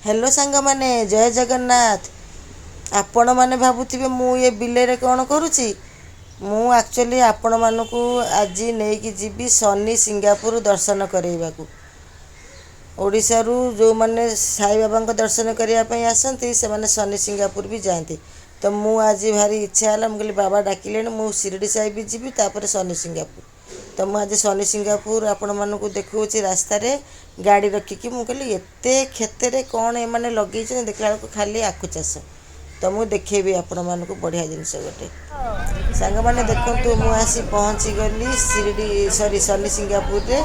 Hello ସାଙ୍ଗମାନେ, ଜୟ ଜଗନ୍ନାଥ। ଆପଣମାନେ ଭାବୁଥିବେ ମୁଁ ଏ ବିଲରେ କ'ଣ କରୁଛି। ମୁଁ ଆକ୍ଚୁଆଲି ଆପଣମାନଙ୍କୁ ଆଜି ନେଇକି ଯିବି ଶନି ସିଙ୍ଗାପୁର ଦର୍ଶନ କରେଇବାକୁ। ଓଡ଼ିଶାରୁ ଯେଉଁମାନେ ସାଇବାବାଙ୍କ ଦର୍ଶନ କରିବା ପାଇଁ ଆସନ୍ତି, ସେମାନେ ଶନି ସିଙ୍ଗାପୁର ବି ଯାଆନ୍ତି। ତ ମୁଁ ଆଜି ଭାରି ଇଚ୍ଛା ହେଲା, ମୁଁ କହିଲି ବାବା ଡାକିଲେଣି, ମୁଁ ଶିରିଡ଼ି ସାଇ ବି ଯିବି, ତାପରେ ଶନି ସିଙ୍ଗାପୁର। ତ ମୁଁ ଆଜି ଶନି ସିଙ୍ଗାପୁର ଆପଣମାନଙ୍କୁ ଦେଖାଉଛି। ରାସ୍ତାରେ ଗାଡ଼ି ରଖିକି ମୁଁ କହିଲି, ଏତେ କ୍ଷେତରେ କ'ଣ ଏମାନେ ଲଗେଇଛନ୍ତି? ଦେଖିଲା ବେଳକୁ ଖାଲି ଆଖୁ ଚାଷ। ତ ମୁଁ ଦେଖେଇବି ଆପଣମାନଙ୍କୁ ବଢ଼ିଆ ଜିନିଷ ଗୋଟେ। ସାଙ୍ଗମାନେ ଦେଖନ୍ତୁ, ମୁଁ ଆସି ପହଞ୍ଚିଗଲି ଶିରିଡ଼ି, ସରି, ଶନି ସିଙ୍ଗାପୁରରେ।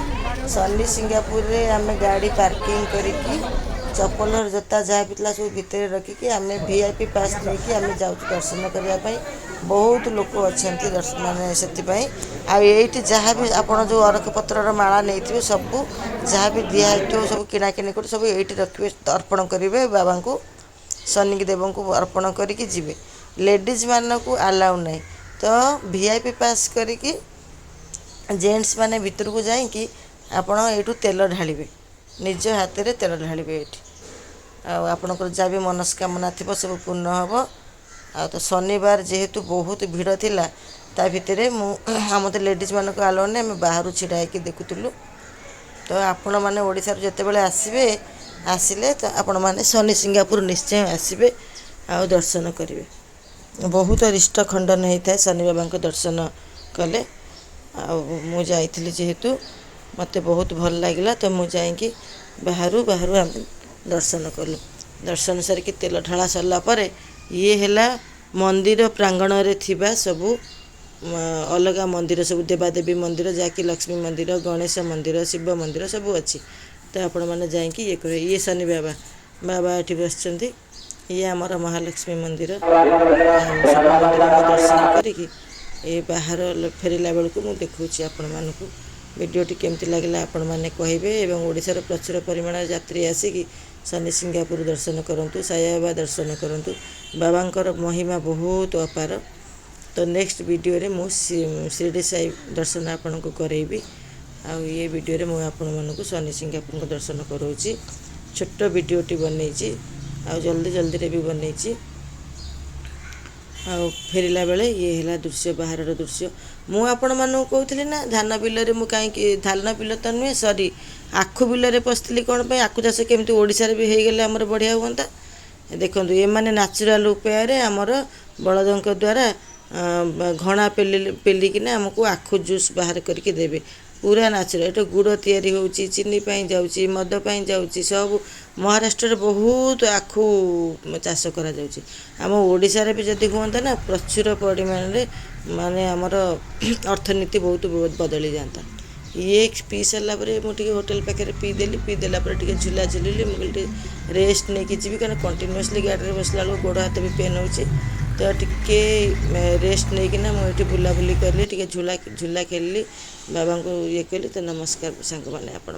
ଶନି ସିଙ୍ଗାପୁରରେ ଆମେ ଗାଡ଼ି ପାର୍କିଂ କରିକି, ଚପଲ ଜୋତା ଯାହା ବି ଥିଲା ସବୁ ଭିତରେ ରଖିକି, ଆମେ ଭିଆଇପି ପାସ୍ ନେଇକି ଆମେ ଯାଉଛୁ ଦର୍ଶନ କରିବା ପାଇଁ। ବହୁତ ଲୋକ ଅଛନ୍ତି ମାନେ ସେଥିପାଇଁ। ଆଉ ଏଇଠି ଯାହା ବି ଆପଣ ଯେଉଁ ଅରଖ ପତ୍ରର ମାଳା ନେଇଥିବେ, ସବୁ ଯାହା ବି ଦିଆ ହେଇଥିବ, ସବୁ କିଣାକିଣି କରି ସବୁ ଏଇଠି ରଖିବେ, ଅର୍ପଣ କରିବେ ବାବାଙ୍କୁ, ଶନି ଦେବଙ୍କୁ ଅର୍ପଣ କରିକି ଯିବେ। ଲେଡ଼ିଜ୍ ମାନଙ୍କୁ ଆଲାଉ ନାହିଁ। ତ ଭିଆଇପି ପାସ୍ କରିକି ଜେଣ୍ଟସ୍ ମାନେ ଭିତରକୁ ଯାଇକି ଆପଣ ଏଇଠୁ ତେଲ ଢାଳିବେ, ନିଜ ହାତରେ ତେଲ ଢାଳିବେ ଏଇଠି। ଆଉ ଆପଣଙ୍କର ଯାହା ବି ମନସ୍କାମନା ଥିବ ସବୁ ପୂର୍ଣ୍ଣ ହେବ। ଆଉ ତ ଶନିବାର ଯେହେତୁ ବହୁତ ଭିଡ଼ ଥିଲା ତା ଭିତରେ, ମୁଁ ଆମ ତ ଲେଡ଼ିଜ୍ ମାନଙ୍କୁ ଆଲାଉ ନାହିଁ, ଆମେ ବାହାରୁ ଛିଡ଼ା ହେଇକି ଦେଖୁଥିଲୁ। ତ ଆପଣମାନେ ଓଡ଼ିଶାରୁ ଯେତେବେଳେ ଆସିବେ, ଆସିଲେ ତ ଆପଣମାନେ ଶନି ସିଙ୍ଗାପୁର ନିଶ୍ଚୟ ଆସିବେ ଆଉ ଦର୍ଶନ କରିବେ। ବହୁତ ଇଷ୍ଟ ଖଣ୍ଡନ ହେଇଥାଏ ଶନି ବାବାଙ୍କ ଦର୍ଶନ କଲେ। ଆଉ ମୁଁ ଯାଇଥିଲି ଯେହେତୁ ମୋତେ ବହୁତ ଭଲ ଲାଗିଲା। ତ ମୁଁ ଯାଇକି ବାହାରୁ ବାହାରୁ ଆମେ ଦର୍ଶନ କଲୁ। ଦର୍ଶନ ସାରିକି ତେଲ ଢଳା ସରିଲା ପରେ ଇଏ ହେଲା ମନ୍ଦିର ପ୍ରାଙ୍ଗଣରେ ଥିବା ସବୁ ଅଲଗା ମନ୍ଦିର, ସବୁ ଦେବାଦେବୀ ମନ୍ଦିର, ଯାହାକି ଲକ୍ଷ୍ମୀ ମନ୍ଦିର, ଗଣେଶ ମନ୍ଦିର, ଶିବ ମନ୍ଦିର ସବୁ ଅଛି। ତ ଆପଣମାନେ ଯାଇକି ଇଏ କରିବେ। ଇଏ ଶନି ବାବା, ବାବା ଏଠି ବସିଛନ୍ତି। ଇଏ ଆମର ମହାଲକ୍ଷ୍ମୀ ମନ୍ଦିର। ଆଉ ସବୁ ମନ୍ଦିର ମୁଁ ଦର୍ଶନ କରିକି ଏ ବାହାର ଫେରିଲା ବେଳକୁ ମୁଁ ଦେଖାଉଛି ଆପଣମାନଙ୍କୁ। ଭିଡ଼ିଓଟି କେମିତି ଲାଗିଲା ଆପଣମାନେ କହିବେ। ଏବଂ ଓଡ଼ିଶାର ପ୍ରଚୁର ପରିମାଣରେ ଯାତ୍ରୀ ଆସିକି ଶନି ସିଙ୍ଗାପୁର ଦର୍ଶନ କରନ୍ତୁ, ସାଇବାବା ଦର୍ଶନ କରନ୍ତୁ। ବାବାଙ୍କର ମହିମା ବହୁତ ଅପାର। ତ ନେକ୍ସଟ ଭିଡ଼ିଓରେ ମୁଁ ଶିରିଡ଼ି ସାଇ ଦର୍ଶନ ଆପଣଙ୍କୁ କରେଇବି। ଆଉ ଇଏ ଭିଡ଼ିଓରେ ମୁଁ ଆପଣମାନଙ୍କୁ ଶନି ସିଙ୍ଗାପୁରଙ୍କ ଦର୍ଶନ କରାଉଛି। ଛୋଟ ଭିଡ଼ିଓଟି ବନେଇଛି ଆଉ ଜଲ୍ଦି ଜଲ୍ଦିରେ ବି ବନେଇଛି। ଆଉ ଫେରିଲା ବେଳେ ଇଏ ହେଲା ଦୃଶ୍ୟ, ବାହାରର ଦୃଶ୍ୟ। ମୁଁ ଆପଣମାନଙ୍କୁ କହୁଥିଲି ନା ଧାନ ବିଲରେ ମୁଁ କାହିଁକି, ଧାନ ବିଲ ତ ନୁହେଁ, ସରି, ଆଖୁ ବିଲରେ ପଶିଥିଲି କ'ଣ ପାଇଁ? ଆଖୁ ଚାଷ କେମିତି ଓଡ଼ିଶାରେ ବି ହେଇଗଲେ ଆମର ବଢ଼ିଆ ହୁଅନ୍ତା। ଦେଖନ୍ତୁ, ଏମାନେ ନ୍ୟାଚୁରାଲ୍ ଉପାୟରେ ଆମର ବଳଦଙ୍କ ଦ୍ୱାରା ଘଣା ପେଲି ପେଲିକିନା ଆମକୁ ଆଖୁ ଜୁସ୍ ବାହାର କରିକି ଦେବେ, ପୁରା ନ୍ୟାଚୁରାଲ୍। ଏଠି ଗୁଡ଼ ତିଆରି ହେଉଛି, ଚିନି ପାଇଁ ଯାଉଛି, ମଦ ପାଇଁ ଯାଉଛି ସବୁ। ମହାରାଷ୍ଟ୍ରରେ ବହୁତ ଆଖୁ ଚାଷ କରାଯାଉଛି। ଆମ ଓଡ଼ିଶାରେ ବି ଯଦି ହୁଅନ୍ତା ନା, ପ୍ରଚୁର ପରିମାଣରେ ମାନେ ଆମର ଅର୍ଥନୀତି ବହୁତ ବଦଳି ଯାଆନ୍ତା। ଇଏ ପିଇ ସାରିଲା ପରେ ମୁଁ ଟିକେ ହୋଟେଲ ପାଖରେ ପିଇଦେଲି। ପିଇଦେଲା ପରେ ଟିକେ ଝୁଲା ଝୁଲିଲି। ମୁଁ କହିଲି ଟିକେ ରେଷ୍ଟ ନେଇକି ଯିବି, କାରଣ କଣ୍ଟିନ୍ୟୁଅସଲି ଗାଡ଼ିରେ ବସିଲା ବେଳକୁ ଗୋଡ଼ ହାତ ବି ପେନ୍ ହେଉଛି। ତ ଟିକେ ରେଷ୍ଟ ନେଇକିନା ମୁଁ ଏଠି ବୁଲାବୁଲି କଲି, ଟିକେ ଝୁଲା ଝୁଲା ଖେଳିଲି, ବାବାଙ୍କୁ ଇଏ କଲି। ତ ନମସ୍କାର ସାଙ୍ଗମାନେ ଆପଣ।